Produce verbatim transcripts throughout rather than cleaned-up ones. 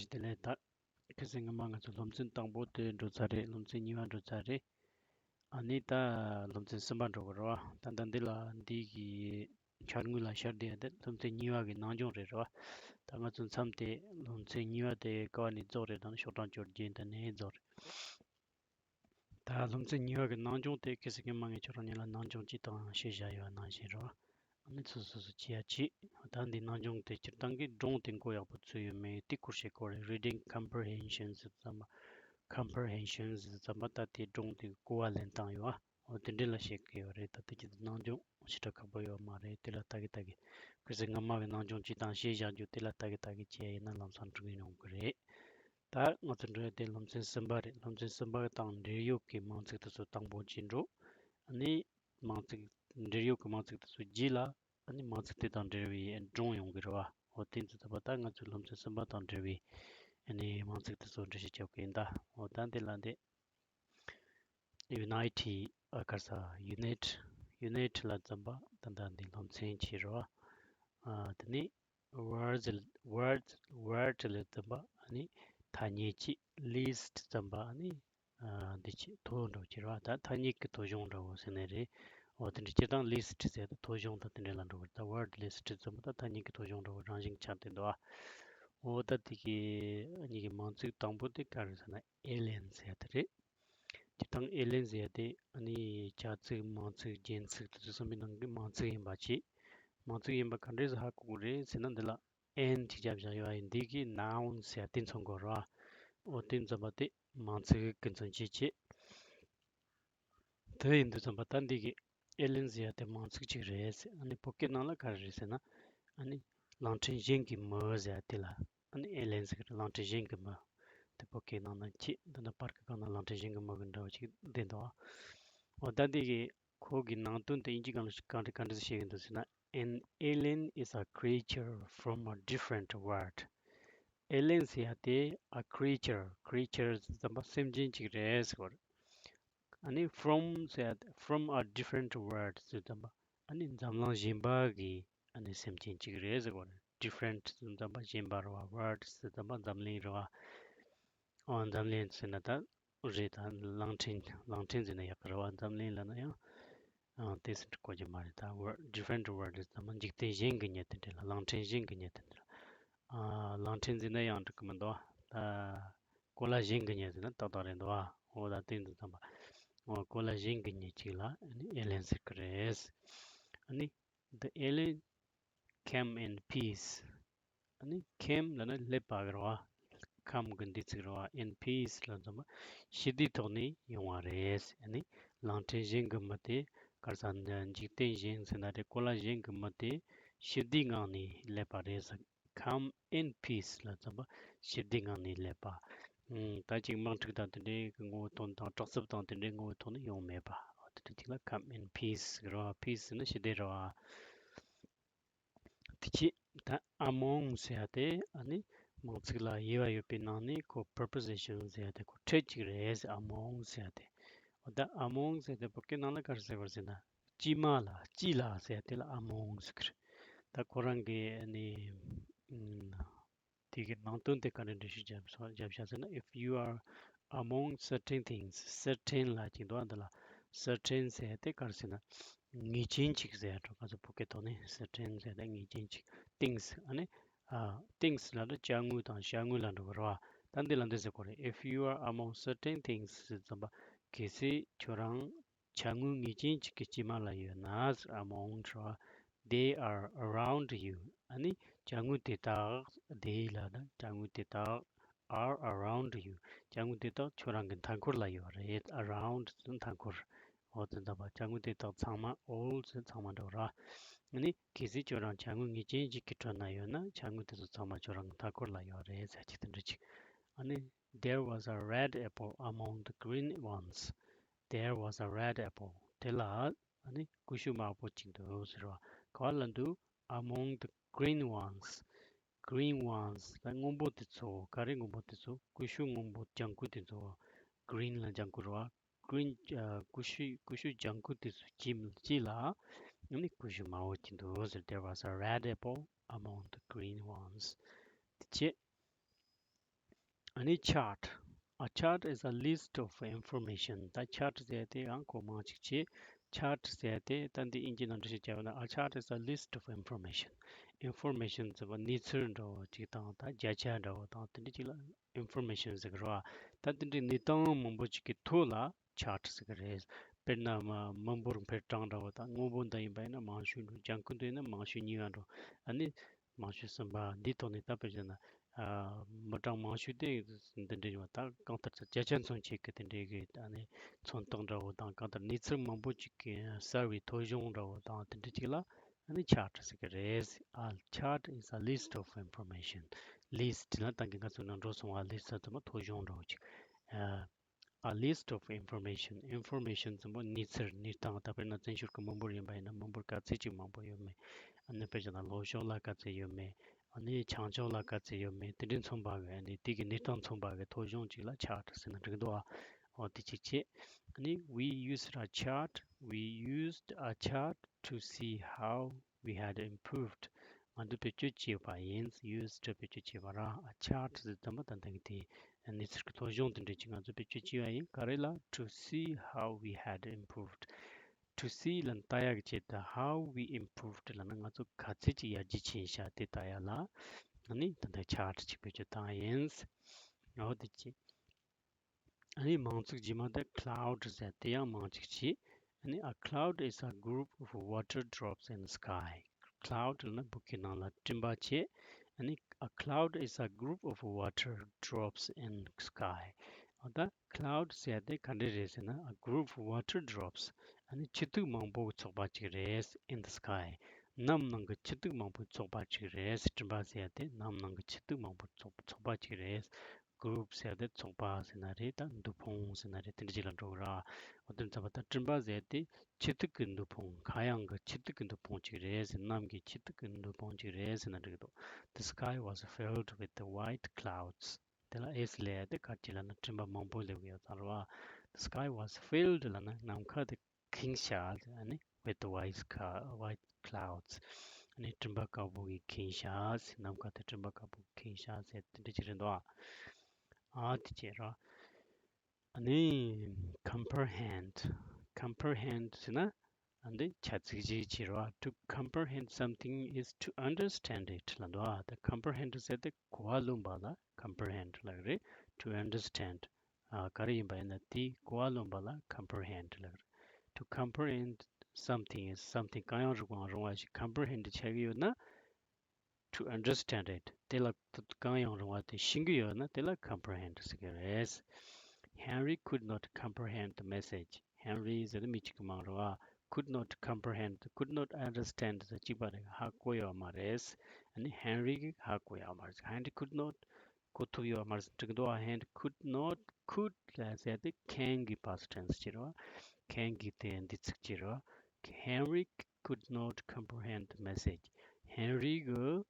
བདེ་ལེགས། ད་ཁ་སང་སྔོན་མ་ང་ཚོ་སློབ་ཚན་དང་པོ་དེ་འགྲོ་ཚར་རེད། སློབ་ཚན་གཉིས་པ་འགྲོ་ཚར་རེད། ཨ་ནི་ད་སློབ་ཚན་གསུམ་པ་འགྲོ་གི་རེད་བ། ད་ད་འདི་ལ་འདི་གི་འཆར་ངོས་ལ་ཤར་བསྡད་ཡ་དེ་སློབ་ཚན་གཉིས་པ་གི་ནང་སྦྱོང་རེད་རེད་བ། ད་ང་ཚོ་མཚམས་དེ་སློབ་ཚན་གཉིས་པ་དེ་ཀ་བ་ནས་རྫོགས་རེད། ད་ནི་ཤོག་གྲངས་བཅོ་བརྒྱད་དེ་ནས་རྫོགས་རེད། ད་སློབ་ཚན་གཉིས་པ་གི་ནང་སྦྱོང་དེ་ཁ་སང་སྔོན་མ་ངས་ཁྱོད་རང་གཉིས་ལ་ནང་སྦྱོང་གཅིག་དང་ཤེས་བྱ་ཡོད་པ་ནང་བཞིན་རེད་བ། ཨ་ནི་ཚོ་སོ་སོ་བྱེད་ཡ་བྱེད། ད་འདི་ནང་སྦྱོང་དེ་སྤྱིར་བཏང་གི་སྒྲུང་དེ་མགོ་ཡག་པོ་ཚོས་ཡོད་མེད་དེ་སྐོར་བཤད་དགོས་རེད། Reading comprehension ཟེར་ཙམ་པ། Comprehension ཟེར་ཙམ་པ་ད་དེ་སྒྲུང་དེ་གོ་བ་ལེན་སྟངས་ཡོད་ཨ། འོ་དེ་འདྲ་ལ་བཤད་གི་ཡོད་རེད། ད་དེ་གི་ནང་སྦྱོང་ཞེ་དྲག་ཁག་པོ་ཡོད་མ་རེད། དེ་ལ་ལྟ་གི་ལྟ་གི་ཁ་སང་སྔོན་མ་གི་ནང་སྦྱོང་གཅིག་དང་ཤེས་བྱ་རྒྱུ་དེ་ལ་ལྟ་གི་ལྟ་གི་བྱས་ཡིན་ན་ལམ་སང་འགྲིག་གི་ཡོང་གི་རེད། ད་ང་ཚོ་འགྲོ་ཡ་དེ་སློབ་ཚན་གསུམ་པ་རེད། སློབ་ཚན་གསུམ་པ་དང་འབྲེལ་ཡོད་ཀྱི་མིང་ཚིག་དེ་ཚོ་དང་པོ་བྱས་འགྲོ། ཨ་ནི་མིང་ཚིག་འབྲེལ་ཡོད་ཀྱི་མིང་ཚིག་དེ་ཚོ་རྗེས་ལ་ཨ་ནི་མིང་ཚིག་དེ་དང་འབྲེལ་བའི་སྒྲུང་ཡོང་གི་རེད་བ། འོ་དེ་ཚོ་ད་པ་ད་ང་ཚོའི་སློབ་ཚན་གསུམ་པ་དང་འབྲེལ་བའི་ཨ་ནི་མིང་ཚིག་དེ་ཚོ་འགྲེལ་བཤད་རྒྱག་གི་ཡིན་ད། འོ་ད་འདི་ལ་འདི་Unity ཨ་ག་རེ་ཟ། Unit Unit ལ་འཛོམས་པ་ད་ལྟ་འདི་སློབ་ཚན་གཅིག་རེད་བ། ཨ་དེ་ནི་Word Word Word ལ་འཛོམས་པ་ཨ་ནི་ཐ་སྙད་གཅིག List འཛོམས་པ་ཨ་ནི་ཨ་འདི་གཅིག་ཐོ་འདྲ་བོ་གཅིག་རེད་བ། ད་ཐ་སྙད་ཀྱི་ཐོ་གཞུང་འདྲ་བོ་ཟེར་ནི་རེད། འོ་དེ་འདྲ་སྤྱིར་བཏང་List ཟེར་ད་ཐོ་གཞུང་དང་དེ་འདྲ་ལ་འགྲོ་གི་རེད། ད་Word List འཛོམས་པ་ད་ཐ་སྙད་ཀྱི་ཐོ་གཞུང་འདྲ་བོ་རང་བཞིན་ཆགས་བསྡད་འདུག་ཨ། འོ་ད་དེ་གི་ཨ་ནི་གི་མིང་ཚིག་དང་པོ་དེ་ག་རེ་ཟེར་ན་Alien ཟེར་ཡ་དེ་རེད། སྤྱིར་བཏང་Alien ཟེར་ཡ་དེ་ཨ་ནི་བྱ་ཚིག་མིང་ཚིག་རྒྱན་ཚིག་དེ་ཚོ་གསུམ་པའི་ནང་གི་མིང་ཚིག་ཡིན་པ་བྱས། མིང་ཚིག་ཡིན་པ་ག་འདྲས་སུ་ཧ་གོ་གི་རེད་ཟེར་ན་འདི་ལ་N གཅིག་བརྒྱབ་བཞག་ཡོད་ཨ། ཡིན་འདི་གི་Noun ཟེར་ཡ་དེ་མཚོན་དགོས་རེད་བ། འོ་དེ་མཚོན་པ་དེ་མིང་ཚིག་གི་མཚོན་བྱེད་བྱེད། དེ་ཡིན་དུས་ཙམ་པ་ད་འདི་གི་Alien ཟེར་ཡ་དེ་མིང་ཚིག་ཅིག་རེད་ཟེར། ཨ་ནི་བོད་སྐད་ནང་ལ་ག་རེ་རེད་ཟེར་ན། ཨ་ནི་གླིང་ཕྲན་གཞན་གྱི་མི་ཟེར་ཡ་དེ་ལ་ཨ་ནི་Alien ཟེར་གི་རེད། གླིང་ཕྲན་གཞན་གྱི་མི། དེ་བོད་སྐད་ནང་ན་ཁྱེད་འདི་ན་པར་གི་སྒང་ན་གླིང་ཕྲན་གཞན་གྱི་མི་གི་འདྲ་བོ་ཅིག་བསྡད་འདུག་འོ་ད་འདི་གི་ཁོ་གི་ནང་དོན་དེ་དབྱིན་ཇི་སྒང་ལ་ག་འདྲ་ག་འདྲ་བཤད་ཀྱི་འདུག་ཟེར་ན། An alien is a creature from a different world. Alien ཟེར་ཡ་དེ་a creature, creature ཟེར་ཙམ་པ་སེམས་ཅན་ཅིག་རེད་ཟེར་བ་རེད། ཨ་ནི་from ཟེར་ཡ་དེ་from a different world ཟེར་ཙམ་པ་ཨ་ནི་འཛམ་གླིང་གཞན་པ་གི་ཨ་ནི་སེམས་ཅན་ཅིག་རེད་ཟེར་བ་རེད། Different ཟེར་ཙམ་པ་གཞན་པ་རེད་བ། World ཟེར་ཙམ་པ་འཛམ་གླིང་རེད་བ། ཨོ་འཛམ་གླིང་ཟེར་ན་ད་རེད། ད་གླིང་ཕྲན་གླིང་ཕྲན་ཟེར་ན་ཡག་གི་རེད་བ། འཛམ་གླིང་ལབ་ན་ཡང་ཨང་དེ་ཟེར་གོ་རྒྱུ་མ་རེད། ད་World Different World ཟེར་ཙམ་པ་འཇིག་རྟེན་གཞན་གྱི་གནས་དེ་འདྲ་ལ། གླིང་ཕྲན་གཞན་གྱི་གནས་དེ་འདྲ་ལ། ཨ་གླིང་ཕྲན་ཟེར་ན་ཡང་འགྲིག་གི་མི་འདུག་ད་གོ་ལ་གཞན་གྱི་གནས་ཟེར་ན་ཏག་ཏག་རེད་འདུག་ཨོ་ད་དེ་འདུག་ཙམ་པ། ཨོ་གོ་ལ་གཞན་གྱི་གནས་གཅིག་ལ་ཨ་ནི་Alien ཟེར་གི་རེད། ཨ་ནི་The alien came in peace. ཨ་ནི་came ལབ་ན་སླེབས་པ་གི་རེད་བ། Come གི་འདི་ཚིག་རེད་བ། In peace ལབ་ཙམ་པ་ཞི་བདེའི་ཐོག་ནས་ཡོང་བ་རེད། ཨ་ནི་གླིང་ཕྲན་གཞན་གྱི་མི་དེ་ག་རེ་ཟ་ན་འཇིག་རྟེན་གཞན་ཟེར་ན་རེད། གོ་ལ་གཞན་གྱི་མི་དེ་ཞི་བདེའི་ངང་ནས་སླེབས་པ་རེད་ཟེར། Come in peace ལབ་ཙམ་པ་ཞི་བདེའི་ངང་ནས་སླེབས་པ། ཨང་ད་ཅིག་དམག་འཁྲུག་དང་དེ་འདྲའི་གི་ངོ་བོ་ཐོག་དང་དྲག་རྩུབ་དང་དེ་འདྲའི་ངོ་བོའི་ཐོག་ནས་ཡོང་མེད་པ། འོ་དེ་འདྲ་ཅིག་ལ་Come in peace ཟེར་བ། Peace ཟེར་ན་ཞི་བདེ་རེད་བ། དེ་ཕྱིར་ད་among ཟེར་ཡ་དེ་ཨ་ནི་མིང་ཚིག་ལ་དབྱེ་བ་ཡོད་པའི་ནང་ནས་ཁོ་preposition ཟེར་ཡ་དེ་ཁོ་trait ཅིག་རེད་ཟེར། Among ཟེར་ཡ་དེ། འོ་ད་among ཟེར་ཡ་དེ་བོད་སྐད་ནང་ལ་ག་རེ་ཟེར་བ་ཟེར་ན། དཀྱིལ་མ་ལ་དཀྱིལ་ལ་ཟེར་ཡ་དེ་ལ་among ཟེར་གི་རེད། ད་ཁོ་རང་གི་ཨ་ནི་ཨམ། དེ་གི་ནང་དོན་དེ་ག་འདྲ་འགྲེལ་བཤད་བརྒྱབ་སོང་བརྒྱབ་བཞག་ཟེར་ན། If you are among certain things, certain ལབ་ཀྱི་འདུག་ཨ་འདི་ལ་certain ཟེར་དེ་ག་རེ་ཟེར་ན། ངེས་ཅན་ཅིག་ཟེར་འགྲོ། ང་ཚོ་བོད་སྐད་ཐོག་ནས་certain ཟེར་དེ་ངེས་ཅན་ཅིག Things ཨ་ནི་ཨ་things ལབ་ན་ཅ་དངོས་དང་བྱ་དངོས་ལ་འགྲོ་གི་རེད་བ། ད་འདི་ལ་འདི་ཟེར་དགོས་རེད། If you are among certain things ཟེར་ཙམ་པ་གལ་སྲིད་ཁྱོད་རང་བྱ་དངོས་ངེས་ཅན་གཅིག་གི་དཀྱིལ་མ་ལ་ཡོད་ན། among འགྲོ། They are around you. ཨ་ནི་བྱ་དངོས་དེ་དག་they ལབ་ན་བྱ་དངོས་དེ་དག are around you. བྱ་དངོས་དེ་དག་ཁྱོད་རང་གི་མཐའ་འཁོར་ལ་ཡོད་རེད། Around ཟེར་མཐའ་འཁོར། འོ་དེ་འདྲ་བ་བྱ་དངོས་དེ་དག་ཚང་མ་all ཟེར་ཚང་མ་འགྲོ་ར། ཨ་ནི་གལ་སྲིད་ཁྱོད་རང་བྱ་དངོས་ངེས་ཅན་ཞིག་གི་ཁྲོད་ན་ཡོད་ན་བྱ་དངོས་དེ་ཚོ་ཚང་མ་ཁྱོད་རང་གི་མཐའ་འཁོར་ལ་ཡོད་རེད་ཟེར་གྱི་དེ་འདྲ་ཅིག་ཨ་ནི། There was a red apple among the green ones. There was a red apple. དེ་ལ་ཨ་ནི་ཀུ་ཤུ་དམར་པོ་གཅིག་འདུག་ཟེར་བ། ག་བ་ལ་འདུག Among the green ones. Green ones ལ་སྔོན་པོ་དེ་ཚོ། ག་རེ་སྔོན་པོ་དེ་ཚོ། ཀུ་ཤུ་སྔོན་པོ་ལྗང་ཁུ་དེ་ཚོ། Green ལ་ལྗང་ཁུ་རེད་བ། Green ཨ་ཀུ་ཤུ་ཀུ་ཤུ་ལྗང་ཁུ་དེ་ཚོ་དཀྱིལ་དཀྱིལ་ལ་ཨ་ནི་ཀུ་ཤུ་དམར་པོ་གཅིག་འདུག་ཟེར། There was a red apple among the green ones. དེ་བྱས། ཨ་ནི་chart. A chart is a list of information. ད་chart ཟེར་དེ་ཡང་གོ་མང་ཅིག་བྱེད། Chart ཟེར་དེ་ད་འདི་དབྱིན་ཇི་ནང་འགྲེལ་བཤད་བརྒྱབ་ན། A chart is a list of information. Information ཟེར་བ་གནས་ཚུལ་འདྲ་བོ་ཅིག་དང་ད་བརྒྱ་ཆ་འདྲ་བོ་དང་དེ་འདྲ་ཅིག་ལ་information ཟེར་གི་རེད་བ། ད་དེ་འདྲའི་གནས་སྟངས་མང་པོ་ཅིག་གི་ཐོག་ལ་chart ཟེར་གི་རེད། དཔེར་ན་མ་མི་འབོར་འཕེལ་གྲངས་འདྲ་བོ་དང་། སྔོན་པོ་འདི་ཡིན་པ་ཡིན་ན་མང་ཤོས་འགྲོ། ལྗང་ཁུ་འདི་ཡིན་ན་མང་ཤོས་གཉིས་པ་འགྲོ། ཨ་ནི་མང་ཤོས་གསུམ་པ། འདིའི་ཐོག་ནས་ད་དཔེར་བཞག་ན། ཨ། མི་གྲངས་མང་ཤོས་དེ་འདི་འདྲ་ཡོང་བ། ད་གང་ལྟར་ད་བརྒྱ་ཆ་མཚོན་བྱེད་ཀྱི་དེ་འདྲའི་གི་ཨ་ནི་མཚོན་རྟགས་འདྲ་བོ་དང་། གང་ལྟར་གནས་ཚུལ་མང་པོ་ཅིག་གི་གསར་བའི་ཐོ་གཞུང་འདྲ་བོ་དང་དེ་འདྲ་ཅིག་ལ་ཨ་ནི་chart ཟེར་གི་རེད། A chart is a list of information. List ལ་ད་གིན་ང་ཚོ་ནང་འགྲོ་སོང་བ། List ཟེར་དུས་མ་ཐོ་གཞུང་འདྲ་བོ་ཅིག་ཨ། A list of information. Information ཟེར་བ་གནས་ཚུལ། གནས་སྟངས། ད་དཔེར་ན་བཙན་བྱོལ་གྱི་མི་འབོར་ཡིན་པ་ཡིན་ན་མི་འབོར་ག་ཚད་ཅིག་མང་པོ་ཡོད་མེད། ཨ་ནི་དཔེར་བཞག་ན་ལྷོ་ཕྱོགས་ལ་ག་ཚད་ཡོད་མེད། ཨ་ནི་བྱང་ཕྱོགས་ལ་ག་ཚད་ཡོད་མེད། དེ་འདྲའི་མཚོན་པ་གི། ཨ་ནི་དེ་གི་གནས་སྟངས་མཚོན་པ་གི་ཐོ་གཞུང་ཅིག་ལ་chart ཟེར་ན་འགྲིག་འདུག་ཨ། འོ་དེ་གཅིག་བྱས། ཨ་ནི་we used a chart. We used a chart to see how we had improved. ང་ཚོས་བེད་སྤྱོད་བྱས་པ་ཡིན། Used བེད་སྤྱོད་བྱས་པ་ར། A chart ཟེར་དུས་མ་ད་ལྟ་གི་དེ་གནས་ཚུལ་གྱི་ཐོ་གཞུང་དེ་འདྲ་ཅིག་ང་ཚོས་བེད་སྤྱོད་བྱས་པ་ཡིན། ག་རེ་ལ། To see how we had improved. To see ལབ་ན་ལྟ་ཡག་གི་ཆེད་དུ། How we improved ལབ་ན་ང་ཚོ་ག་ཚད་ཅིག་ཡར་རྒྱས་ཕྱིན་ཤག་དེ་ལྟ་ཡག་ལ་ཨ་ནི་ད་ལྟ་chart ཅིག་བེད་སྤྱོད་བཏང་ཡིན། འོ་དེ་ཅི། ཨ་ནི་མིང་ཚིག་རྗེས་མ་དེ་cloud ཟེར་དེ་ཡང་མིང་ཚིག་ཅིག་ཨ་ནི། A cloud is a group of water drops in the sky. Cloud ལབ་ན་བོད་སྐད་ནང་ལ་སྤྲིན་པ་བྱས། ཨ་ནི། A cloud is a group of water drops in sky. འོ་ད་cloud ཟེར་དེ་ག་འདྲ་རེད་ཟེར་ན། A group of water drops. ཨ་ནི་ཆུ་ཐིགས་མང་པོའི་ཚོགས་པ་ཅིག་རེད། In the sky. གནམ་ནང་གི་ཆུ་ཐིགས་མང་པོའི་ཚོགས་པ་ཅིག་རེད། སྤྲིན་པ་ཟེར་དེ་གནམ་ནང་གི་ཆུ་ཐིགས་མང་པོའི་ཚོགས་ཚོགས་པ་ཅིག་རེད། Group ཟེར་དེ་ཚོགས་པ་ཟེར་ན་རེད། ད་མདུད་ཕོང་ཟེར་ན་རེད། དེ་འདྲ་ཅིག་ལ་འགྲོ་གི་ར། འོ་དེ་ཚོ་བ་ད་སྤྲིན་པ་ཟེར་དེ་ཆུ་ཐིགས་ཀྱི་མདུད་ཕོང་། གངས་ཡངས་ཀྱི་ཆུ་ཐིགས་ཀྱི་མདུད་ཕོང་ཅིག་རེད་ཟེར། གནམ་གྱི་ཆུ་ཐིགས་ཀྱི་མདུད་ཕོང་ཅིག་རེད་ཟེར་ན་འགྲིག་གི་འདུག The sky was filled with the white clouds. དེ་ལ་S སླེབས་ཡ་དེ་ག་ཅི་ལབ་ན་སྤྲིན་པ་མང་པོ་སླེབས་ཡོད་ཙང་རེད་བ། The sky was filled ལབ་ན་ནམ་མཁའ་དེ་ཁེངས་ཤག་ཨ་ནི་with the white clou- white clouds. ཨ་ནི་སྤྲིན་པ་དཀར་པོ་གིས་ཁེངས་ཤག་ཟེར། ནམ་མཁའ་དེ་སྤྲིན་པ་དཀར་པོ་གིས་ཁེངས་ཤག་ཟེར་དེ་འདྲ་ཅིག་རེད་འདུག་ཨ། ཨ་དེ་བྱས་ར། ཨ་ནི་comprehend. Comprehend ཟེར་ན་ཨ་འདི་བྱ་ཚིག་ཅིག་བྱས་ར། To comprehend something is to understand it ལབ་འདུག་ཨ། ད་comprehend ཟེར་དེ་གོ་བ་ལོན་པ་ལ་comprehend ལབ་རེད། To understand. ཨ། ག་རེ་ཡིན་པ་ཡིན་ན་དེའི་གོ་བ་ལོན་པ་ལ་comprehend ལབ་རེད། To comprehend something is something གང་ཡང་རུང་བ་རུང་བ་ཞིག་comprehend བྱེད་ཀྱི་ཡོད་ན། To understand it དེ་ལ་གང་ཡང་རུང་བ་དེ་ཤེས་ཀྱི་ཡོད་ན་དེ་ལ་comprehend ཟེར་གྱི་རེད། Henry could not comprehend the message. Henry ཟེར་ན་མི་གཅིག་གི་མིང་རེད་བ། Could not comprehend, could not understand ཟེར་གཅིག་པ་རེད། ཧ་གོ་ཡོད་མ་རེད། ཨ་ནི་Henry གིས་ཧ་གོ་ཡོད་མ་རེད། Henry could not གོ་ཐུབ་ཡོད་མ་རེད་འགྲིག་འདུག Henry could not, could ལ་ཟེར་དེ་can གི་past tense བྱེད་རོགས། Can གི་དེ་འདི་ཚིག་བྱེད་རོགས། Henry could not comprehend the message. Henry གི་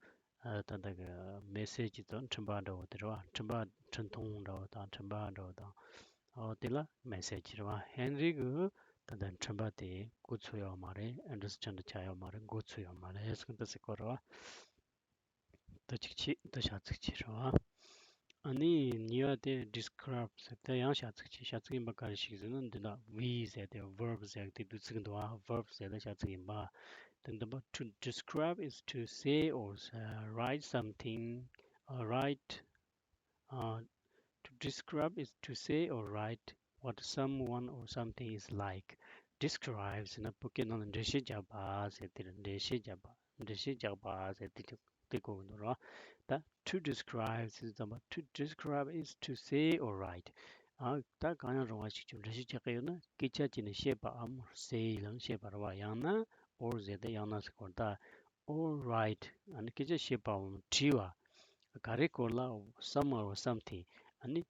ཨ་ད་ལྟ་གི་message དང་འཕྲིན་པ་འདྲ་བོ་དེ་རེད་བ། འཕྲིན་པ་འཕྲིན་ཐུང་འདྲ་བོ་དང་འཕྲིན་པ་འདྲ་བོ་དང་། ཨོ་དེ་ལ་message རེད་བ། Henry གི་ད་ལྟ་འཕྲིན་པ་དེ་གོ་ཚོད་ཡོད་མ་རེད། Understand ཆགས་ཡོད་མ་རེད། གོ་ཚོད་ཡོད་མ་རེད་ཟེར་གི་འདུག་ཟེར་གོ་རེད་བ། ད་ཅིག་བྱེད། ད་བྱ་ཚིག་བྱེད་རོགས། ཨ་ནི་གཉིས་པ་དེ་describe ཟེར་དེ་ཡང་བྱ་ཚིག་བྱེད། བྱ་ཚིག་ཡིན་པ་ག་རེ་ཞིག་ཟེར་ན་འདི་ལ་be ཟེར་དེ་verb ཟེར་དེ་བསྡུས་ཚིག་འདུག་ཨ། Verb ཟེར་དེ་བྱ་ཚིག་ཡིན་པ། དེ་འདི་པ to describe is to say or uh, write something, uh, write uh, to describe is to say or write what someone or something is like. Describe ཟེར་ན་བོད་སྐད་ནང་ལ་འགྲེལ་བཤད་རྒྱག་པ་ཟེར་དེ་རེད། འགྲེལ་བཤད་རྒྱག་པ། འགྲེལ་བཤད་རྒྱག་པ་ཟེར་དེ་དེ་གོ་གི་འདུག་ར། ད་to describe ཟེར་དུས་ཙམ་པ། To describe is to say or write. ཨ། ད་གང་ཡང་རུང་བ་ཞིག་ཅིག་འགྲེལ་བཤད་རྒྱག་གི་ཡོད་ན་སྐད་ཆ་བྱས་ནས་བཤད་པའམ། Say ལབ་ན་བཤད་པ་རེད་བ། ཡང་ན་or ཟེར་ཏེ་ཡང་ན་ཟེར་གོ། ད་or write ཨ་ནི་སྐད་ཆ་བཤད་པའམ་བྲིས་པ། ག་རེ་སྐོར་ལ། Someone or something ཨ་ནི་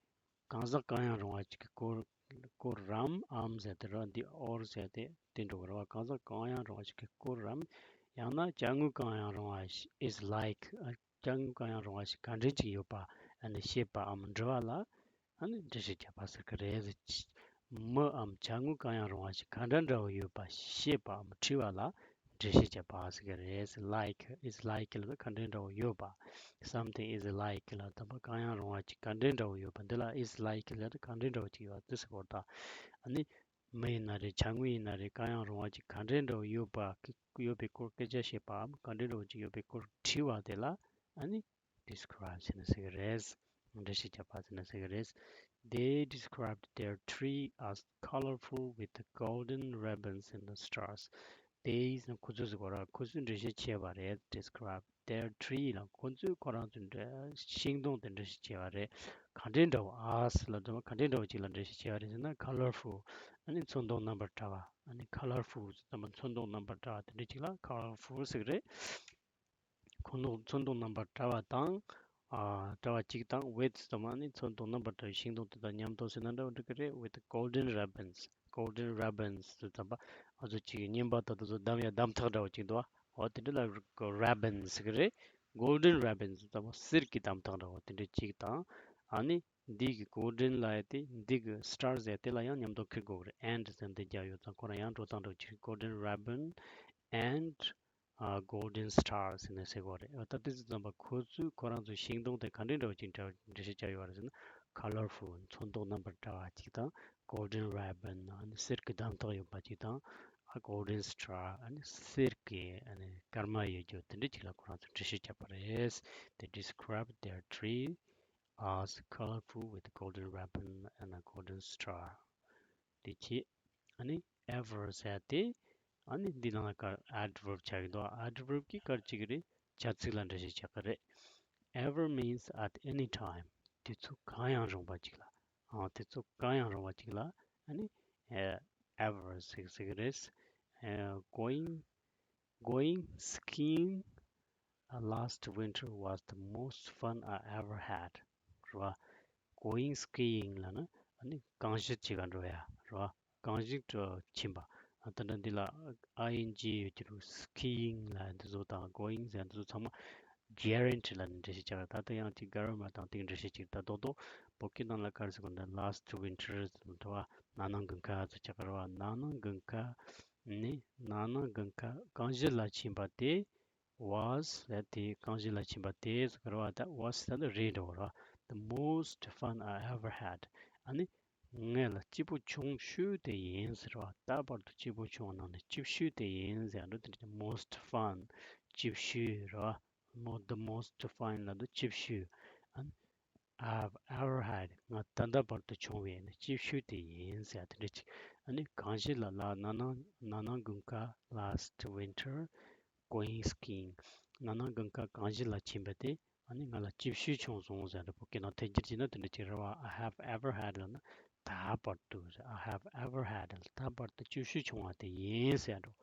གང་ཟག་གང་ཡང་རུང་བ་ཅིག་གི་སྐོར། སྐོར་རམ་ཨམ་ཟེར་དེ་ར། འདི་or ཟེར་དེ་དེ་འགྲོ་གི་རེད་བ། གང་ཟག་གང་ཡང་རུང་བ་ཞིག་གི་སྐོར་རམ། ཡང་ན་དཔྱ་དངོས་གང་ཡང་རུང་བ་ཞིག is like ཨ། དཔྱ་དངོས་གང་ཡང་རུང་བ་ཞིག་ག་འདྲ་ཅིག་ཡོད་པ་ཨ་ནི་བཤད་པའམ་འབྲི་བ་ལ་ཨ་ནི་འགྲེལ་བཤད་རྒྱག་པ་ཟེར་གི་རེད། མིའམ་དཔྱ་དངོས་གང་ཡང་རུང་བ་ཞིག་ག་འདྲ་འདྲ་བོ་ཡོད་པ་བཤད་པའམ་བྲིས་པ་ལ་ འགྲེལ་བཤད་བརྒྱབ་པ་ཟེར་གྱི་རེད། Like is like ལབ་ན་ག་འདྲའི་འདྲ་བོ་ཡོད་པ། Something is like ལབ་དུས་ཙམ་པ་གང་ཡང་རུང་བ་ཅིག་ག་འདྲའི་འདྲ་བོ་ཡོད་པ། འདི་ལ་is like ལབ་ན་ག་འདྲའི་འདྲ་བོ་ཅིག་ཡོད་པ་དེ་ཟེར་གྱི་རེད་ད། ཨ་ནི་མི་ཡིན་ན་རེད། བྱ་དངོས་ཡིན་ན་རེད། གང་ཡང་རུང་བ་ཅིག་ག་འདྲའི་འདྲ་བོ་ཡོད་པ། ཡོད་པའི་སྐོར་སྐད་ཆ་བཤད་པའམ་ག་འདྲའི་འདྲ་བོ་ཅིག་ཡོད་པའི་སྐོར་དྲི་བ་དེ་ལ་ཨ་ནི་describe ཟེར་ནས་ཟེར་གྱི་རེད། འགྲེལ་བཤད་བརྒྱབ་པ་ཟེར་ནས་ཟེར་གྱི་རེད། They described their tree as colorful with the golden ribbons and the stars. They ཟེར་ན་ཁོ་ཚོས་ཟེར་གྱི་རེད། ཁོ་ཚོས་འགྲེལ་བཤད་བྱས་པ་རེད། Describe their tree ལ་ཁོ་ཚོས་ཁོ་རང་ཚོའི་འདྲ་ཤིང་སྡོང་དེ་འགྲེལ་བཤད་བྱས་པ་རེད། ག་འདྲའི་འདྲ་བོ། As ལ་འདྲ་བ་ག་འདྲའི་འདྲ་བོ་ཅིག་ལ་འགྲེལ་བཤད་བྱས་པ་རེད་ཟེར་ན་colorful ཨ་ནི་ཚོན་མདོག་རྣམ་པར་བཀྲ་བ། ཨ་ནི་colorful ཟེར་དུས་ཙམ་པ་ཚོན་མདོག་རྣམ་པར་བཀྲ་བ་དེ་འདྲ་ཅིག་ལ་colorful ཟེར་གྱི་རེད། ཁོ་ཚོ་ཚོན་མདོག་རྣམ་པར་བཀྲ་བ་དང་། ཨ་བཀྲ་བ་གཅིག་དང་། With ཟེར་དུས་ཙམ་པ་ཨ་ནི་ཚོན་མདོག་རྣམ་པར་བཀྲ་བའི་ཤིང་སྡོང་དེ་དང་མཉམ་དུ་ཟེར་ན་འདྲ་བོ་འགྲིག་གི་རེད། With golden ribbons, golden ribbons ཟེར་དུས་ཙམ་པ་ང་ཚོ་ཅིག་རྔན་པ་ད་དུ་ཚོ་བསྡམས་ཡ་བསྡམ་ཐག་འདྲ་བོ་ཅིག་འདུག་བ། འོ་དེ་འདྲ་ལ་ribbon ཟེར་གྱི་རེད། Golden ribbon ཟེར་དུས་ཙམ་པ་གསེར་གྱི་བསྡམ་ཐག་འདྲ་བོ་དེ་འདྲ་གཅིག་དང་། ཨ་ནི་འདི་གི་golden ལབ་ཡ་དེ། འདི་གི་star ཟེར་ཡ་དེ་ལ་ཡང་མཉམ་དུ་འཁྱེར་དགོས་ཀྱི་རེད། And ཟེར་འདི་རྒྱག་ཡོད་ཙང་ཁོ་རང་ཡང་འགྲོ་སྟངས་འདྲ་བོ་ཅིག Golden ribbon and ཨ་golden star ཟེར་ནས་ཟེར་གྱི་རེད། ད་དེ་ཚོ་ཙམ་པ་ཁོ་ཚོས་ཁོ་རང་ཚོའི་ཤིང་སྡོང་དེ་ག་འདྲའི་འདྲ་བོ་ཅིག་འགྲེལ་བཤད་བྱས་ཡོད་རེད་ཟེར་ན། Colorful ཚོན་མདོག་རྣམ་པར་བཀྲ་བ་ཅིག་དང་། Golden ribbon ཨ་ནི་གསེར་གྱི་བསྡམ་ཐག་ཡོད་པ་ཅིག་དང་། ཨ་golden star ཨ་ནི་གསེར་གྱི་ཨ་ནི་སྐར་མ་ཡོད་རྒྱུ་དེ་འདྲ་ཅིག་ལ་ཁོ་རང་ཚོས་འགྲེལ་བཤད་བརྒྱབ་པ་རེད། They described their tree as colorful with golden ribbon and a golden star. དེ་བྱས། ཨ་ནི་ever ཟེར་ཡ་དེ། ཨ་ནི་འདི་ནང་ལ་ག་adverb ཆགས་ཀྱི་འདུག adverb གི་ག་རེ་བྱེད་ཀྱི་རེད། བྱ་ཚིག་ལ་འགྲེལ་བཤད་བྱེད་ཀྱི་རེད། Ever means at any time. དུས་ཚོད་གང་ཡང་རུང་བ་ཅིག་ལ། ཨ་དུས་ཚོད་གང་ཡང་རུང་བ་ཅིག་ལ་ཨ་ནི་ཨ་ever ཟེར་ཟེར་གྱི་རེད། ཨ་going Going skiing uh, last winter was the most fun I ever had. རེད་བ། Going skiing ལབ་ན་ཨ་ནི་རྐང་གཞི་བྱེད་ག་འགྲོ་ཡ་རེད་བ། རྐང་གཞི་དུ་ཕྱིན་པ། ཨ་ད་ལྟ་འདི་ལ་ing ཡོད་ཀྱི་རེད། Skiing ལབ་འདི་ཚོ་དང་going ཟེར་འདི་ཚོ་ཚང་མ་gerund ལ་ནི་འགྲེལ་བཤད་བྱ་བ། ད་ལྟ་ཡང་ཅིག་grammar དང་དེའི་འགྲེལ་བཤད་ཅིག་ད་རྡོག་རྡོག་བོད་སྐད་ནང་ལ་ག་རེ་ཟེར་དགོས་འདུག last winter ཟེར་འདུག་བ། ན་ནིང་དགུན་ཁ་ཚོ་བྱ་ག་རེད་བ། ན་ནིང་དགུན་ཁ་ནི་ན་ནིང་དགུན་ཁ་རྐང་གཞི་ལ་ཕྱིན་པ་དེ། Was ལབ་དེ་རྐང་གཞི་ལ་ཕྱིན་པ་དེ་ཟེར་གི་རེད་བ། ད་was ད་ནི་རེད་འགྲོ་གི་རེད་བ། The most fun I ever had. ཨ་ནི་ངས་ལ་སྐྱིད་པོ་བྱུང་ཤོས་དེ་ཡིན་ཟེར་བ། ད་བར་དུ་སྐྱིད་པོ་བྱུང་བ་ནང་ནས་སྐྱིད་ཤོས་དེ་ཡིན་ཟེར་འགྲོ། དེ་འདྲ་most fun སྐྱིད་ཤོས་རེད་བ། Mo- the most fun ལབ་དུས་སྐྱིད་ཤོས། ཨ་ནི་I've ever had ང་ད་ལྟ་བར་དུ་བྱུང་བའི་ནི་སྐྱིད་ཤོས་དེ་ཡིན་ཟེར་དེ་འདྲ་ཅིག་ཨ་ནི་རྐང་གཞི་ལ་ལ་ན་ནིང་ན་ནིང་དགུན་ཁ last winter going skiing ན་ནིང་དགུན་ཁ་རྐང་གཞི་ལ་ཕྱིན་པ་དེ་ཨ་ནི་ང་ལ་སྐྱིད་ཤོས་བྱུང་སོང་ཟེར་འདྲ། བོད་སྐད་ནང་ཐད་སྒྱུར་བྱས་ན་དེ་འདྲ་ཅིག་རེད་བ། I have ever had ལབ་ན་ད་བར་དུ་ཟེར། I have ever had ད་བར་དུ་སྐྱིད་ཤོས་བྱུང་བ་དེ་ཡིན་ཟེར་འགྲོ།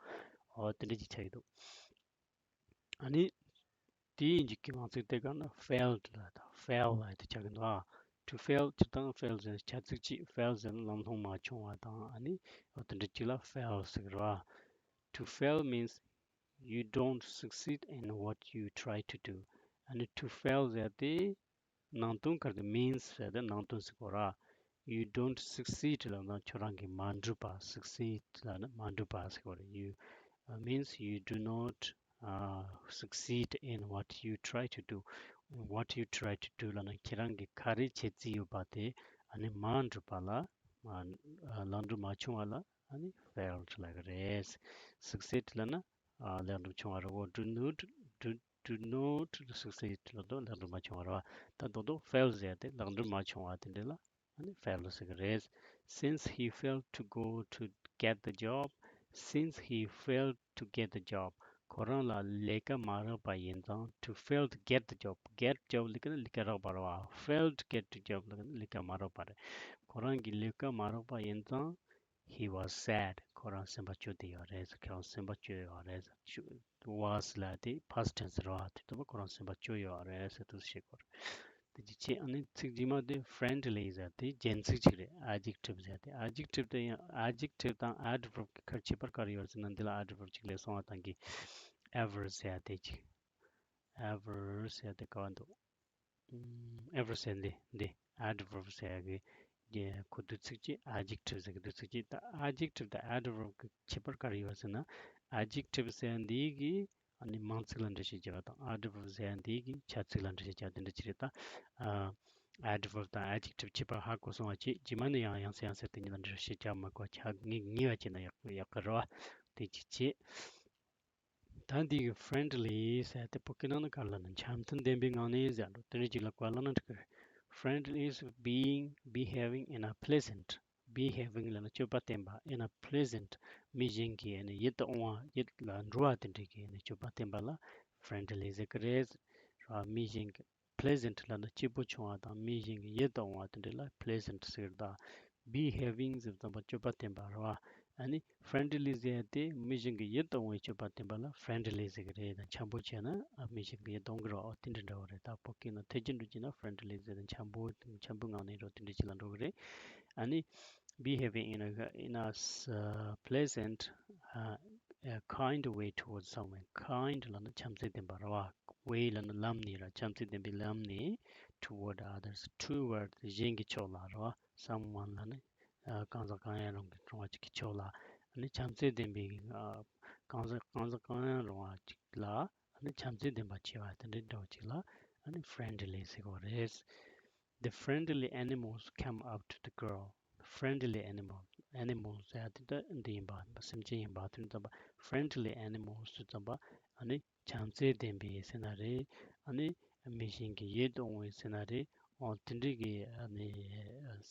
འོ་དེ་འདྲ་ཅིག་ཆགས་ཀྱི་འདུག་ཨ་ནི། དེའི་མཇུག་གི་ངག་ཚིག་དེ་ག་ན་failed ལ་ད་fail ལ་དེ་ཆགས་ཀྱི་འདུག་ཨ། To fail སྤྱིར་བཏང་fail ཟེར་ན་བྱ་ཚིག་གཅིག fail ཟེར་ན་ལམ་ལྷོང་མ་བྱུང་བ་དང་ཨ་ནི་འོ་དེ་འདྲ་གཅིག་ལ་fail ཟེར་གི་རེད་བ། To fail means you don't succeed in what you try to do. ཨ་ནི་to fail ཟེར་དེ་ནང་དོན་ག་རེ་means ཟེར་དེ་ནང་དོན་ཟེར་གོ་ར། You don't succeed ལབ་ན་ཁྱོད་རང་གིས་མ་འགྲུབ་པ། Succeed ལབ་ན་མ་འགྲུབ་པ་ཟེར་གོ་ར། You uh, means you do not uh, succeed in what you try to do. What you try to do ལབ་ན་ཁྱེད་རང་གིས་ག་རེ་བྱེད་རྩིས་ཡོད་པ་དེ་ཨ་ནི་མ་འགྲུབ་པ་ལ་མ་ལམ་འགྲོ་མ་བྱུང་བ་ལ་ཨ་ནི་failed ལབ་ཀྱི་རེད། Succeed ལབ་ན་ལེགས་འགྲུབ་བྱུང་བ་རེད་གོ། Do not do, do not succeed ལབ་དུས་ལེགས་འགྲུབ་མ་བྱུང་བ་རེད་བ། ད་རྡོག་རྡོག་fail ཟེར་ཏེ་ལེགས་འགྲུབ་མ་བྱུང་བ་དེ་འདྲ་ལ་ཨ་ནི་fail ཟེར་གི་རེད། Since he failed to go to get the job, since he failed to get the job ཁོ་རང་ལ་ལས་ཀ་མ་རག་པ་ཡིན་ཙང་། To fail to get the job, get job ལབ་ཀྱི་ན་ལས་ཀ་རག་པ་རེད་བ། Failed to get the job ལབ་ཀྱི་ན་ལས་ཀ་མ་རག་པ་རེད། ཁོ་རང་གིས་ལས་ཀ་མ་རག་པ་ཡིན་ཙང་། He was sad. ཁོ་རང་སེམས་པ་སྐྱོ་བསྡད་ཡོད་རེད། ཁོ་རང་སེམས་པ་སྐྱོ་ཡོད་རེད། སྐྱོ- was ལབ་དེ་past tense རེད་བ། དེ་ལྟ་བུ་ཁོ་རང་སེམས་པ་སྐྱོ་ཡོད་རེད་ཟེར་དུས་བཤད་དགོས་རེད། དེ་ཅི་བྱེད། ཨ་ནི་ཚིག་རྗེས་མ་དེ་friendly ཟེར་དེ་རྒྱན་ཚིག་ཅིག་རེད། Adjective ཟེར་དེ། Adjective དེ་ཡང་adjective དང་adverb གི་ཁར་ཁྱད་པར་ག་རེ་ཡོད་ཟེར་ན། འདི་ལ་adverb ཅིག་ལས་སོང་བ་དང་གི ever ཟེར་དེ་ཅིག ever ཟེར་དེ་ག་བ་འདུག་ཨམ། ever ཟེར་འདི་འདི་adverb ཟེར་གི་རྒྱན་ཁོ་བསྡུས་ཚིག་ཅིག adjective ཟེར་གི་བསྡུས་ཚིག་ཅིག་ད་adjective དང་adverb གི་ཁྱད་པར་ག་རེ་ཡོད་ཟེར་ན། adjective ཟེར་ཡ་འདི་གིས་ཨ་ནི་མིང་ཚིག་ལ་འགྲེལ་བཤད་བརྒྱབ་པ་དང་adverb ཟེར་ཡ་འདི་གིས་བྱ་ཚིག་ལ་འགྲེལ་བཤད་བརྒྱབ་དེ་འདྲ་ཅིག་རེད་ད། ཨ། adverb དང་adjective ཁྱད་པར་ཧ་གོ་སོང་བ་བྱས། རྗེས་མ་ནས་ཡང་ཡང་སེ་ཡང་སེ་དེ་གཉིས་ལ་འགྲེལ་བཤད་བརྒྱབ་མ་དགོས། ཆ་ངེས་ངེས་པ་བྱས་ན་ཡག་ཡག་གི་རེད་བ། དེ་གཅིག་བྱས། ད་འདི་གི་friendly ཟེར་དེ་བོད་སྐད་ནང་ན་ག་རེ་ལབ་ན་འཆམ་མཐུན་ལྡན་པའི་ངང་ནས་ཟེར་འགྲོ། དེ་འདྲ་ཅིག་ལ་གོ་བ་བླངས་ན་འགྲིག་གི་རེད། Friendly is being, behaving in a pleasant, behaving ལབ་ན་སྤྱོད་པ་བསྟན་པ། in a pleasant མི་གཞན་གྱིས་ཨ་ནི་ཡིད་དུ་འོང་བ། ཡིད་ལ་འགྲོ་བ་དེ་འདྲའི་གི་ཨ་ནི་སྤྱོད་པ་བསྟན་པ་ལ་friendly ཟེར་གི་རེད། ར་མི་གཞན་གྱི་pleasant ལབ་ན་སྐྱིད་པོ་བྱུང་བ་དང་མི་གཞན་གྱི་ཡིད་དུ་འོང་བ་དེ་འདྲ་ལ་pleasant ཟེར་ད། behaving ཟེར་ཙམ་པ་སྤྱོད་པ་བསྟན་པ་རེད་བ། ཨ་ནི་friendly ཟེར་ཡ་དེ་མི་གཞན་གྱི་ཡིད་དུ་འོང་བའི་སྤྱོད་པ་བསྟན་པ་ལ་friendly ཟེར་གི་རེད། ད་འཆམ་པོ་བྱས་ན་ཨ་མི་གཞན་གྱི་ཡིད་དུ་འོང་གི་རེད་བ། ཨོ་དེ་འདྲ་འདྲ་བོ་རེད། ད་བོད་སྐད་ནང་ཐད་ཀར་འགྲོ་བྱས་ན་friendly ཟེར་ན་འཆམ་པོ་འཆམ་པོའི་ངང་ནས་འགྲོ་དེ་འདྲ་ཅིག་ལ་འགྲོ་གི་རེད། ཨ་ནི་behaving in a, in a s- uh, pleasant, uh, a kind way towards someone. kind ལབ་ན་བྱམས་བརྩེ་ལྡན་པ་རེད་བ། way ལབ་ན་ལམ་ནས་ར། བྱམས་བརྩེ་ལྡན་པའི་ལམ་ནས། toward others, toward གཞན་གྱི་ཕྱོགས་ལ་རེད་བ། someone ལབ་ན་ཨ་གང་ཟག་གང་ཡང་རུང་གི་རུང་བ་ཅིག་གི་ཕྱོགས་ལ། ཨ་ནི་བྱམས་བརྩེ་ལྡན་པའི་ཨ་གང་ཟག་གང་ཟག་གང་ཡང་རུང་བ་ཅིག་ལ་ཨ་ནི་བྱམས་བརྩེ་ལྡན་པ་བྱེད་པ་དེ་འདྲའི་འདྲ་བོ་ཅིག་ལ་ཨ་ནི་friendly ཟེར་གོ་རེད། The friendly animals come up to the girl. friendly animal, animals ཟེར་ཡ་དེ་ད་འདི་ཡིན་པ། སེམས་ཅན་ཡིན་པ། དེ་ཙམ་པ་friendly animals ཟེར་ཙམ་པ་ཨ་ནི་བྱམས་བརྩེ་ལྡན་པའི་ཟེར་ན་རེད། ཨ་ནི་མི་གཞན་གྱི་ཡིད་དུ་འོང་བའི་ཟེར་ན་རེད། འོ་དེ་འདྲའི་གི་ཨ་ནི་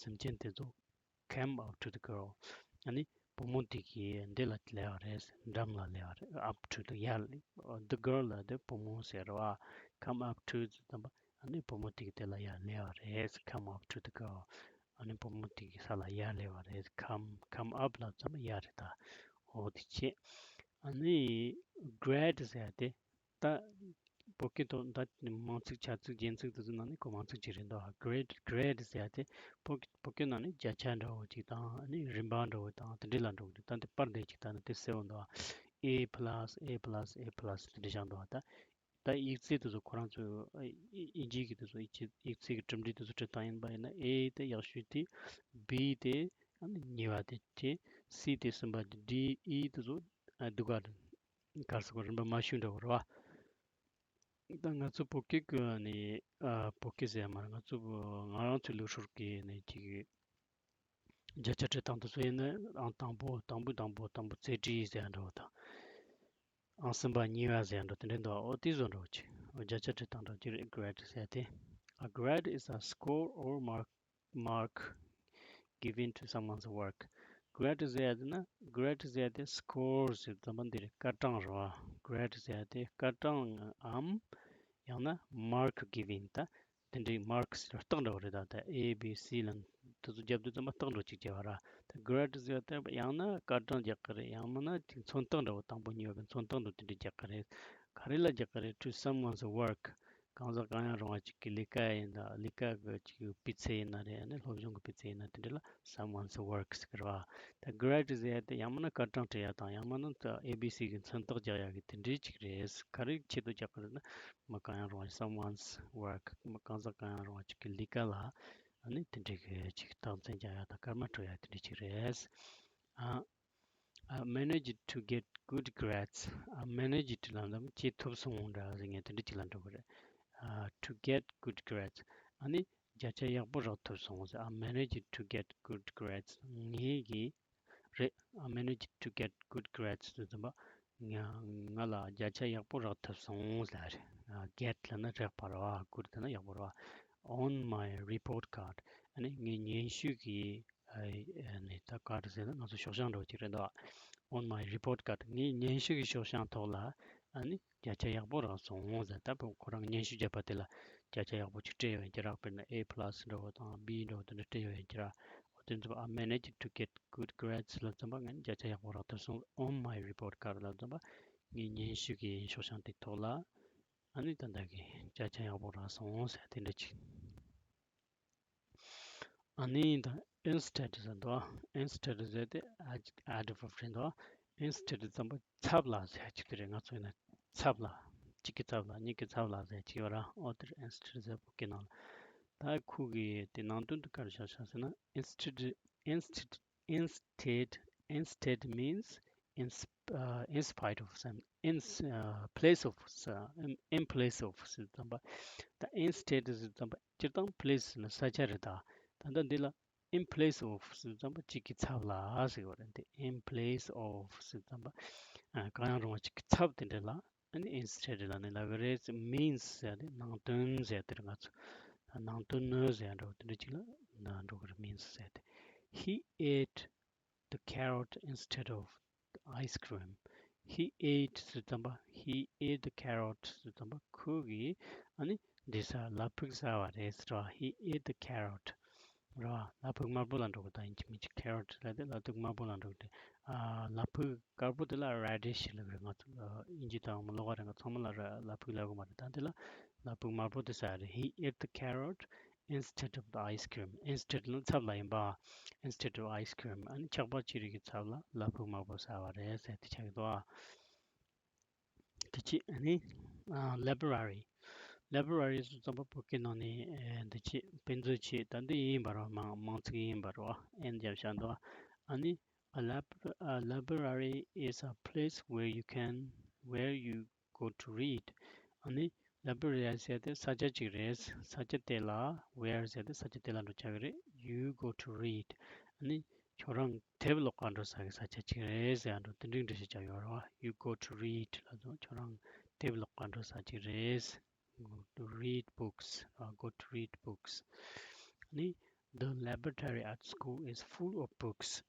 སེམས་ཅན་དེ་ཚོ་come up to the girl. ཨ་ནི་བུ་མོ་དེ་གི་འདི་ལ་སླེབས་པ་རེད། འགྲམ་ལ་སླེབས་པ་རེད། up to the ཡར་the girl ལ་དེ་བུ་མོ་ཟེར་བ། come up to ཟེར་ཙམ་པ་ཨ་ནི་བུ་མོ་དེ་གི་དེ་ལ་ཡར་སླེབས་པ་རེད། come up to the girl. ཨ་ནི་བུ་མོ་དེ་གི་ས་ལ་ཡར་སླེབས་པ་རེད། come, come up ལབ་ཙམ་པ་ཡར་རེད་ད། འོ་དེ་བྱས། ཨ་ནི་great ཟེར་ཡ་དེ་ད་བོད་སྐད་ཐོག་ད་མིང་ཚིག་བྱ་ཚིག་རྒྱན་ཚིག་དེ་ཚོ་ནང་ནས་གོ་མིང་ཚིག་ཅིག་རེད་འདུག great, great ཟེར་ཡ་དེ་བོད་བོད་སྐད་ནང་ནས་བརྒྱ་ཆ་འདྲ་བོ་ཅིག་དང་ཨ་ནི་རིམ་པ་འདྲ་བོ་དང་དེ་འདྲ་ལ་འགྲོ་གི་འདུག་ད་འདི་པར་འདི་ཅིག་ད་ནི་དེ་གསལ་བོ་འདུག A plus, A plus, A plus དེ་འདྲ་བཞག་འདུག་ད་ད་ཡིག་ཚད་དེ་ཚོ་ཁོ་རང་ཚོ་ཨ་ཨི་ཨིན་ཇི་གི་དེ་ཚོ་ཡིག་ཚད་ཡིག་ཚད་ཀྱི་གྲུབ་འབྲས་དེ་ཚོ་བྲིས་སྟངས་ཡིན་པ་ཡིན་ན། A དེ་ཡག་ཤོས་དེ། B དེ་ཨ་ནི་ཉེ་བ་དེ་བྱས། C དེ་གསུམ་པ་དེ། D, E དེ་ཚོ་ཨ་སྡུག་ག་ག་རེ་ཟེར་དགོས། རིམ་པ་མ་ཞུས་འདྲ་བོ་རེད་བ། ད་ང་ཚོ་བོད་སྐད་ཀྱི་ནི་ཨ་བོད་སྐད་ཟེར་ཡ་མ་རེད། ང་ཚོ་ང་རང་ཚོའི་ལུགས་སྲོལ་གྱི་ནི་ཅིག་བརྒྱ་ཆ་བྲིས་སྟངས་དེ་ཚོ་ཡིན་ན། ཨང་དང་པོ་དང་པོ་དང་པོ་དང་པོ་རྩེ་གྲས་ཟེར་ཡ་འདྲ་བོ་དང་། ཨང་གསུམ་པ་གཉིས་པ་ཟེར་ཡ་འདྲ་དེ་འདྲ་འདུག་འོ་དེ་བཟོ་འདྲ་བོ་ཅིག་བརྒྱ་ཆ་བྲིས་སྟངས་འདྲ་བོ་ཅིག་རེད། grade ཟེར་ཡ་དེ། A grade is a score or mark, mark given to someone's work. grade ཟེར་ཡ་དེ་ན། grade ཟེར་ཡ་དེ་score ཟེར་ཙམ་པ་འདི་རེད། སྐར་གྲངས་རེད་བ། grade ཟེར་ཡ་དེ་སྐར་གྲངས་འམ་ཡང་ན་mark given ད་དེ་འདྲའི་marks རྟགས་འདྲ་བོ་རེད། ད་ལྟ་A, B, C ལ་དེ་ཚོ་རྒྱབ་དུས་ཙམ་པ་རྟགས་འདྲ་བོ་ཅིག་རྒྱག་པ་ར། ད་grade ཟེར་ཡ་དེ་ཡང་ན་སྐར་གྲངས་རྒྱག་གི་རེད། ཡང་མིན་ན་ཅིག་མཚོན་རྟགས་འདྲ་བོ། དང་པོ་གཉིས་པ་གི་མཚོན་རྟགས་འདྲ་བོ་དེ་འདྲ་རྒྱག་གི་རེད། ག་རེ་ལ་རྒྱག་གི་རེད། to someone's work. གང་ཟག་གང་ཡང་རུང་བ་ཅིག་གི་ལས་ཀ་ཡིན་ད། ལས་ཀ་གི་ཅིག་སྤུས་ཚད་ཡིན་ན་རེད། ཨ་ནི་སློབ་སྦྱོང་གི་སྤུས་ཚད་ཡིན་ན་དེ་འདྲ་ལ་someone's work ཟེར་གི་རེད་བ། ད་grade ཟེར་ཡ་དེ་ཡང་མིན་ན་སྐར་གྲངས་བྲི་ཡ་དང་། ཡང་མིན་ན་ད་A B C གི་མཚོན་རྟགས་རྒྱག་ཡ་གི་དེ་འདྲའི་ཅིག་རེད། ག་རེ་ཆེད་དུ་རྒྱག་གི་རེད་ན། མི་གང་ཡང་རུང་བ། someone's work. མི་གང་ཟག་གང་ཡང་རུང་བ་ཅིག་གི་ལས་ཀ་ལ་ཨ་ནི་དེ་འདྲའི་གི་ཅིག་རྟགས་མཚན་རྒྱག་ཡ་དང་སྐར་མ་སྤྲོད་ཡ་དེ་འདྲ་ཅིག་རེད། ཨ། I managed to get good grades. I managed ལབ་ན་བྱེད་ཐུབ་སོང་འདྲ་ཟེར་མཁན་དེ་འདྲ་ཅིག་ལ་འགྲོ་གི་རེད། ཨ། to get good grades. ཨ་ནི་བརྒྱ་ཆ་ཡག་པོ་རག་ཐུབ་སོང་ཟེར། I managed to get good grades. ངས་ཀྱིས་རེད། I managed to get good grades ཟེར་ཙམ་པ་ང་ང་ལ་བརྒྱ་ཆ་ཡག་པོ་རག་ཐུབ་སོང་ཟེར་རེད། ཨ། get ལབ་ན་རག་པ་རེད་བ། good ལབ་ན་ཡག་པོ་རེད་བ། On my report card. ཨ་ནི་ངའི་སྙན་ཞུ་གི་ཨ་ནི་ད་card ཟེར་ན་ང་ཚོ་ཤོག་བྱང་འདྲ་བོ་ཅིག་རེད་འདུག On my report card. ངའི་སྙན་ཞུ་གི་ཤོག་བྱང་ཐོག་ལ་ཨ་ནི་བརྒྱ་ཆ་ཡག་པོ་རག་སོང་ཟེར། ད་བུ་ཁོ་རང་སྙན་ཞུ་བརྒྱབ་པ་དེ་ལ་བརྒྱ་ཆ་ཡག་པོ་ཅིག་སྤྲད་ཡོད་ཡིན་གྱི་ར། དཔེར་ན་A plus འདྲ་བོ་དང་B འདྲ་བོ་དེ་འདྲ་སྤྲད་ཡོད་ཡིན་གྱི་ར། འོ་དེ་ཚོ། I managed to get good grades ལབ་ཙམ་པ་ངས་བརྒྱ་ཆ་ཡག་པོ་རག་ཐུབ་སོང་། On my report card ལབ་ཙམ་པ་ངའི་སྙན་ཞུ་གི་ཤོག་བྱང་དེ་ཐོག་ལ་ཨ་ནི་ད་ལྟ་གི་བརྒྱ་ཆ་ཡག་པོ་རག་སོང་ཟེར་དེ་འདྲ་ཅིག་ཨ་ནི་ད་instead ཟེར་འདུག instead ཟེར་དེ་adverb རེད་འདུག instead ཙམ་པ་ཚབ་ལ་ཟེར་ཅིག་དེ་རེད། ང་ཚོ་ཡིན་ན་ཚབ་ལ། གཅིག་གི་ཚབ་ལ། གཉིས་ཀྱི་ཚབ་ལ་ཟེར་ཅིག་ཡོད་ར། འོ་དེར་instead ཟེར་བོད་སྐད་ནང་ལ། ད་ཁོ་གི་དེ་ནང་དོན་དུ་ག་རེ་བཞག་བཞག་ཟེར་ན། instead, instead, instead, instead means in sp- uh, in spite of ཟེར་ན་in uh, place of ཟེར་in, in place of ཟེར་ཙམ་པ། ད་instead ཟེར་ཙམ་པ་སྤྱིར་བཏང་place ཟེར་ན་ས་ཆ་རེད་ད། ད་ལྟ་འདི་ལ་in place of ཟེར་ཙམ་པ་གཅིག་གི་ཚབ་ལ་ཟེར་བ་རེད། འདི་in place of ཟེར་ཙམ་པ་གང་ཡང་རུང་བ་གཅིག་གི་ཚབ་དེ་འདྲ་ལ་ཨ་ནི་instead ལ་ནི་ལབ་ཀྱི་རེད། means ཟེར་དེ་ནང་དོན་ཟེར་དེ་རེད། ང་ཚོ་ནང་དོན་ནི་ཟེར་འགྲོ་དེ་འདྲ་གཅིག་ལ་འགྲོ་གི་རེད། means ཟེར་དེ། He ate the carrot instead of the ice cream. He ate ཟེར་ཙམ་པ། he ate the carrot ཟེར་ཙམ་པ་ཁོ་གིས་ཨ་ནི་འདི་ཟ་ལ་ཕུག་ཟ་བ་རེད་ཟེར་བ། he ate the carrot ར། ལ་ཕུག་དམར་པོ་ལ་འགྲོ་གི། ད་ཡིན་གཅིག་མིན་གཅིག་carrot ལ་དེ་ལ་ཕུག་དམར་པོ་ལ་འགྲོ་གི་རེད། ཨ་ལ་ཕུག་དཀར་པོ་དེ་ལ་radish ལབ་ཀྱི་རེད། ང་ཚོ་ཨིན་ཇི་དང་ལོགས་ཀ་རེད། ང་ཚང་མ་ལ་ར་ལ་ཕུག་ལབ་གི་མ་རེད། ད་དེ་ལ་ལ་ཕུག་དམར་པོ་དེ་ཟ་རེད། He ate the carrot instead of the ice cream. instead ནི་ཚབ་ལ་ཡིན་པ། instead of ice cream ཨ་ནི་ཆག་པ་ཅི་རིགས་ཀྱི་ཚབ་ལ་ལ་ཕུག་དམར་པོ་ཟ་བ་རེད་ཟེར་དེ་ཆགས་ཀྱི་འདུག་ཨ། དེ་ཅི་ཨ་ནི་ཨ་library. library ཟེར་ཙམ་པ་བོད་སྐད་ནང་ནས་ཨེ་འདི་ཅི་དཔེ་མཛོད་ཅིག་ད་འདི་ཡིན་པ་རོ། མང་མང་ཚིག་ཡིན་པ་རོ། ཨེན་རྒྱབ་བཞག་འདུག་ཨ་ནི། A lib- a library is a place where you can where you go to read. ཨ་ནི་library ཟེར་དེ་ས་ཆ་ཅིག་རེད། ས་ཆ་དེ་ལ། where ཟེར་དེ་ས་ཆ་དེ་ལ་འགྲོ་ཆགས་ཀྱི་རེད། you go to read. ཨ་ནི་ཁྱོད་རང་དེབ་ཀློག་ག་འགྲོ་ས་གི་ས་ཆ་ཅིག་རེད་ཟེར་འགྲོ་དེ་འདྲའི་འགྲེལ་བཤད་བྱ་ཡོད་རེད་བ། you go to read ལ་ཚོ་ཁྱོད་རང་དེབ་ཀློག་ག་འགྲོ་ས་ཅིག་རེད། go to read books. ཨ། go to read books. ཨ་ནི། The library at school is full of books.